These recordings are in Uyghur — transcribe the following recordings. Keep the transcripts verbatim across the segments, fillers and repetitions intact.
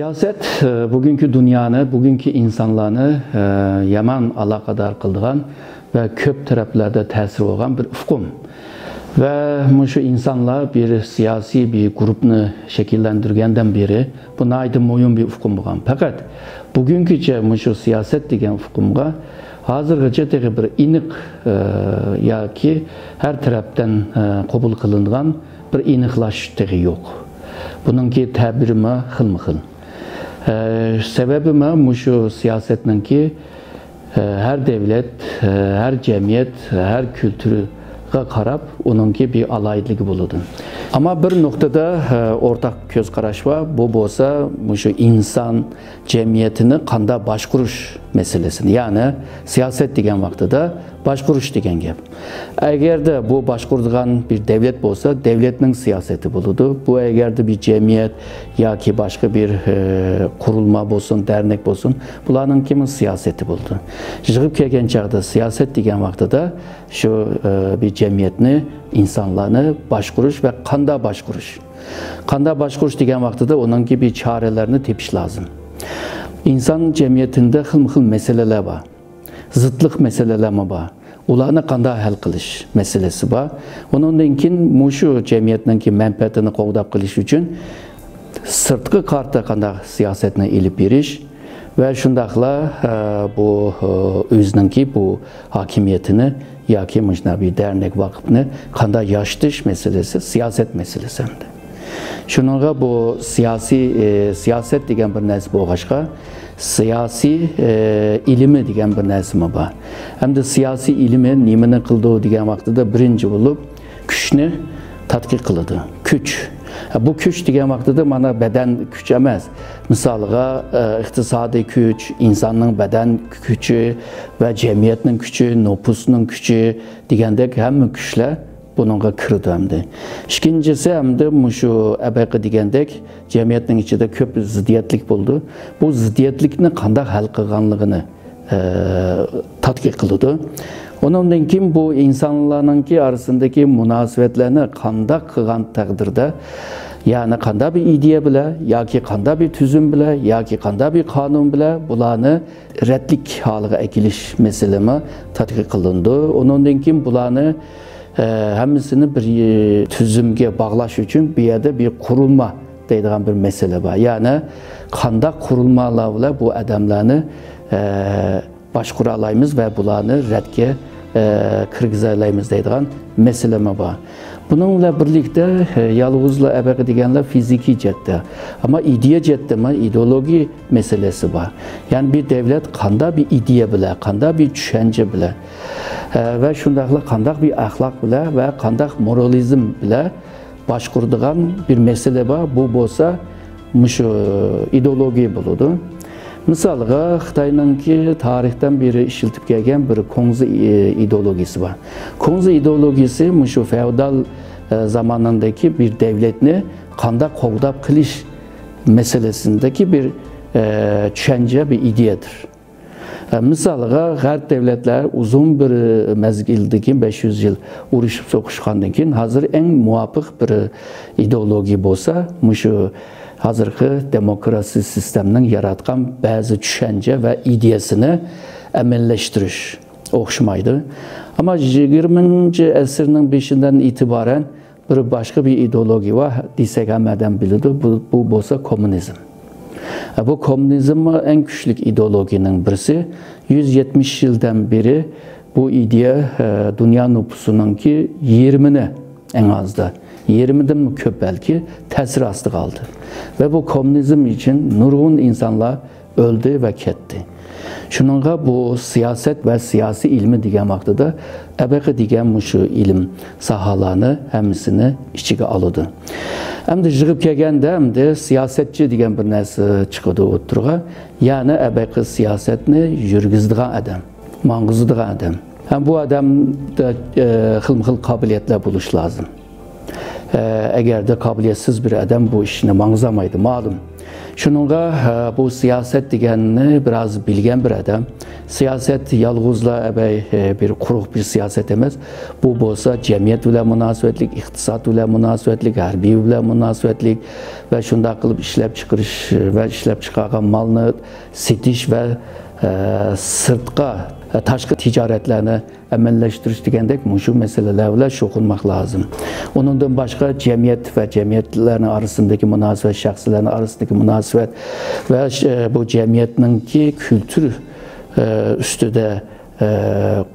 سىياسەت، ئە، بۈگۈنكى دۇنيانى، بۈگۈنكى ئىنسانلارنى، ئە، يامان ئالاقىدار قىلىدىغان ۋە كۆپ تەرەپلەردە تەسىرى بولغان بىر ئۇقۇم. ۋە مۇشۇ ئىنسانلار بىر سىياسىي بىر گۇرۇپنى شەكىللەندۈرگەندىن بېرى بۇ ناھايىتى مۇھىم بىر ئۇقۇم بولغان. پەقەت بۈگۈنگىچە مۇشۇ سىياسەت دېگەن ئۇقۇمغا ھازىرغىچە تېخى بىر ئېنىق، ئە، ياكى ھەر تەرەپتىن، ئە، قوبۇل قىلىنغان بىر ئېنىقلاش تېخى يوق. بۇنىڭكى تەبىرىمۇ خىلمۇ خىل. ئە، سەۋەبىمۇ مۇشۇ سىياسەتنىڭكى، ئە، ھەر دەۋلەت، ئە، ھەر جەمئىيەت، ھەر كۈلتۈرگە قاراپ ئۇنىڭكى بىر ئالاھىدىلىكى بولىدۇ. ئەمما بىر نۇقتىدا، ئە، ئورتاق كۆز قاراش بار. بۇ بولسا مۇشۇ ئىنسان جەمئىيىتىنى قانداق باشقۇرۇش مەسىلىسىنى، يەنى سىياسەت دېگەن ۋاقتىدا باشقۇرۇش دېگەن گەپ. ئەگەردە بۇ باشقۇرىدىغان بىر دەۋلەت بولسا، دەۋلەتنىڭ سىياسىتى بولىدۇ. بۇ ئەگەردە بىر جەمئىيەت ياكى باشقا بىر، ئە، قۇرۇلما بولسۇن، دەرنەك بولسۇن، بۇلارنىڭكىمۇ سىياسىتى بولىدۇ. يىغىپ كەلگەن چاغدا سىياسەت دېگەن ۋاقتىدا شۇ، ئە، بىر جەمئىيەتنى، ئىنسانلارنى باشقۇرۇش ۋە قانداق باشقۇرۇش. قانداق باشقۇرۇش دېگەن ۋاقتىدا ئۇنىڭكى بىر چارىلەرنى تېپىش لازىم. ئىنسان جەمئىيىتىدە خىلمۇ خىل مەسىلىلەر بار. زىتلىق مەسىلىلەرمۇ بار. ئۇلارنى قانداق ھەل قىلىش مەسىلىسى بار. ئۇنىڭدىن كېيىن مۇشۇ جەمئىيەتنىڭكى مەنپەئەتىنى قوغداپ قېلىش ئۈچۈن سىرتقى كارتا قانداق سىياسەتنى ئېلىپ بېرىش ۋە شۇنداقلا، ئە، بۇ، ئە، ئۆزىنىڭكى بۇ ھاكىمىيىتىنى ياكى مۇشۇنداق بىر دەرنەك، ۋاقىپنى قانداق ياشىتىش مەسىلىسى سىياسەت مەسىلىسى ئەمدى. شۇنىڭغا بۇ سىياسىي، ئە، سىياسەت دېگەن بىر نەرسە بولغاچقا، سىياسىي، ئە، ئىلمى دېگەن بىر نەرسىمۇ بار. ئەمدى سىياسىي ئىلمى نېمىنى قىلىدۇ دېگەن ۋاقتىدا بىرىنچى بولۇپ كۈچنى تەتقىق قىلىدۇ. كۈچ. بۇ كۈچ دېگەن ۋاقتىدا مانا بەدەن كۈچ ئەمەس. مىسالغا، ئە، ئىقتىسادىي كۈچ، ئىنساننىڭ بەدەن كۈچى ۋە جەمئىيەتنىڭ كۈچى، نوپۇسنىڭ كۈچى دېگەندەك ھەممە كۈچلەر بۇنىڭغا كىرىدۇ ئەمدى. ئىككىنچىسى ئەمدى مۇشۇ ئەبەقى دېگەندەك جەمئىيەتنىڭ ئىچىدە كۆپ زىددىيەتلىك بولىدۇ. بۇ زىددىيەتلىكنى قانداق ھەل قىلغانلىقىنى، ئە، تەتقىق قىلىدۇ. ئۇنىڭدىن كېيىن بۇ ئىنسانلارنىڭكى ئارىسىندىكى مۇناسىۋەتلەرنى قانداق قىلغان تەقدىردە، يەنى قانداق بىر ئىدىيە بىلەن ياكى قانداق بىر تۈزۈم بىلەن ياكى قانداق بىر قانۇن بىلەن بۇلارنى رەتلىك ھالىغا ئەكېلىش مەسىلىمۇ تەتقىق قىلىنىدۇ. ئۇنىڭدىن كېيىن بۇلارنى، ئە، ھەممىسىنى بىر، ئە، تۈزۈمگە باغلاش ئۈچۈن بۇ يەردە بىر قۇرۇلما دەيدىغان بىر مەسىلە بار. يەنى قانداق قۇرۇلمىلار بىلەن بۇ ئادەملەرنى، ئە، باشقۇرالايمىز ۋە بۇلارنى رەتكە، ئە، كىرگۈزەلەيمىز دەيدىغان مەسىلىمۇ بار. بۇنىڭ بىلەن بىرلىكتە، ئە، يالغۇزلا ئەبەقە دېگەنلەر فىزىكىي جەھەتتە، ئەمما ئىدىيە جەھەتتىمۇ ئىدېئولوگىيە مەسىلىسى بار. يەنى بىر دەۋلەت قانداق بىر ئىدىيە بىلەن، قانداق بىر چۈشەنچە بىلەن، ئە، ۋە شۇنداقلا قانداق بىر ئەخلاق بىلەن ۋە قانداق مورالىزم بىلەن باشقۇرىدىغان بىر مەسىلە بار. بۇ بولسا مۇشۇ ئىدېئولوگىيە بولىدۇ. مىسالغا، خىتاينىڭكى تارىختىن بېرى ئىشلىتىپ كەلگەن بىر كۇڭزى ئىدېئولوگىيىسى بار. كۇڭزى ئىدېئولوگىيىسى مۇشۇ فېئودال، ئە، زامانىدىكى بىر دەۋلەتنى قانداق قوغداپ قېلىش مەسىلىسىدىكى بىر، ئە، چۈشەنچە، بىر ئىدىيەدۇر. ئە، مىسالغا، غەرب دەۋلەتلەر ئۇزۇن بىر مەزگىلدىن كېيىن، بەش يۈز يىل ئۇرۇشۇپ سوقۇشقاندىن كېيىن، ھازىر ئەڭ مۇۋاپىق بىر ئىدېئولوگىيە بولسا، مۇشۇ ھازىرقى دېموكراتىك سىستېمىنىڭ ياراتقان بەزى چۈشەنچە ۋە ئىدىيەسىنى ئەمەلىيلەشتۈرۈش ئوخشىمايدۇ. ئەمما يىگىرمىنچى ئەسىرنىڭ بېشىدىن ئېتىبارەن بىر باشقا بىر ئىدېئولوگىيە بار دېسەك، ھەممە ئادەم بىلىدۇ. بۇ، بۇ بولسا كوممۇنىزم. بۇ كوممۇنىزممۇ ئەڭ كۈچلۈك ئىدېئولوگىيىنىڭ بىرسى. يۈز يەتمىش يىلدىن بېرى بۇ ئىدىيە، ئە، دۇنيا نوپۇسىنىڭكى يېرىمىنى، ئەڭ ئازدا يېرىمىدىنمۇ كۆپ بەلكى، تەسىر ئاستىغا ئالدى. ۋە بۇ كوممۇنىزم ئۈچۈن نۇرغۇن ئىنسانلار ئۆلدى ۋە كەتتى. شۇنىڭغا بۇ سىياسەت ۋە سىياسىي ئىلمى دېگەن ۋاقتىدا ئەبەقە دېگەن مۇشۇ ئىلىم ساھەلەرنى ھەممىسىنى ئىچىگە ئالىدۇ. ئەمدى يىغىپ كەلگەندە ئەمدى سىياسەتچى دېگەن بىر نەرسە چىقىدۇ ئوتتۇرىغا. يەنى ئەبەقە سىياسەتنى يۈرگۈزىدىغان ئادەم، ماڭغۇزىدىغان ئادەم. ھەم بۇ ئادەمدە، ئە، خىلمۇ خىل قابىلىيەتلەر بولۇشى لازىم. ئەگەردە قابىلىيەتسىز بىر ئادەم بۇ ئىشنى ماڭغۇزالمايدۇ، مەلۇم. شۇنىڭغا بۇ سىياسەت دېگەننى بىراز بىلگەن بىر ئادەم، سىياسەت يالغۇزلا ئەبەي بىر قۇرۇق بىر سىياسەت ئەمەس. بۇ بولسا جەمئىيەت بىلەن مۇناسىۋەتلىك، ئىقتىساد بىلەن مۇناسىۋەتلىك، ھەربىي بىلەن مۇناسىۋەتلىك ۋە شۇنداق قىلىپ ئىشلەپچىقىرىش ۋە ئىشلەپچىقارغان مالنى سېتىش ۋە سىرتقا، تاشقى تىجارەتلەرنى ئەمەلىيلەشتۈرۈش دېگەندەك مۇشۇ مەسىلىلەر بىلەن شۇغۇللىنىش لازىم. ئۇنىڭدىن باشقا جەمئىيەت ۋە جەمئىيەتلەرنىڭ ئارىسىندىكى مۇناسىۋەت، شەخسلەرنىڭ ئارىسىندىكى مۇناسىۋەت ۋە بۇ جەمئىيەتنىڭكى كۈلتۈر ئۈستىدە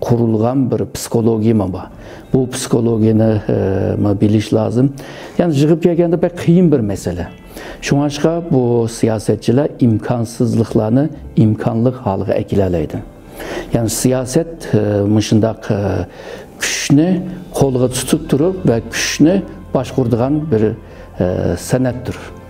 قۇرۇلغان بىر پسىخولوگىيەمۇ بار. بۇ پسىخولوگىيەنى بىلىش لازىم. يەنى يىغىپ كەلگەندە بەك قىيىن بىر مەسىلە. شۇڭلاشقا بۇ سىياسەتچىلەر ئىمكانسىزلىقلارنى ئىمكانلىق ھالغا ئەكېلەلەيدۇ. يەنى سىياسەت مۇشۇنداق كۈچنى قولغا تۇتۇپ تۇرۇپ ۋە كۈچنى باشقۇرىدىغان بىر سەنئەتتۇر.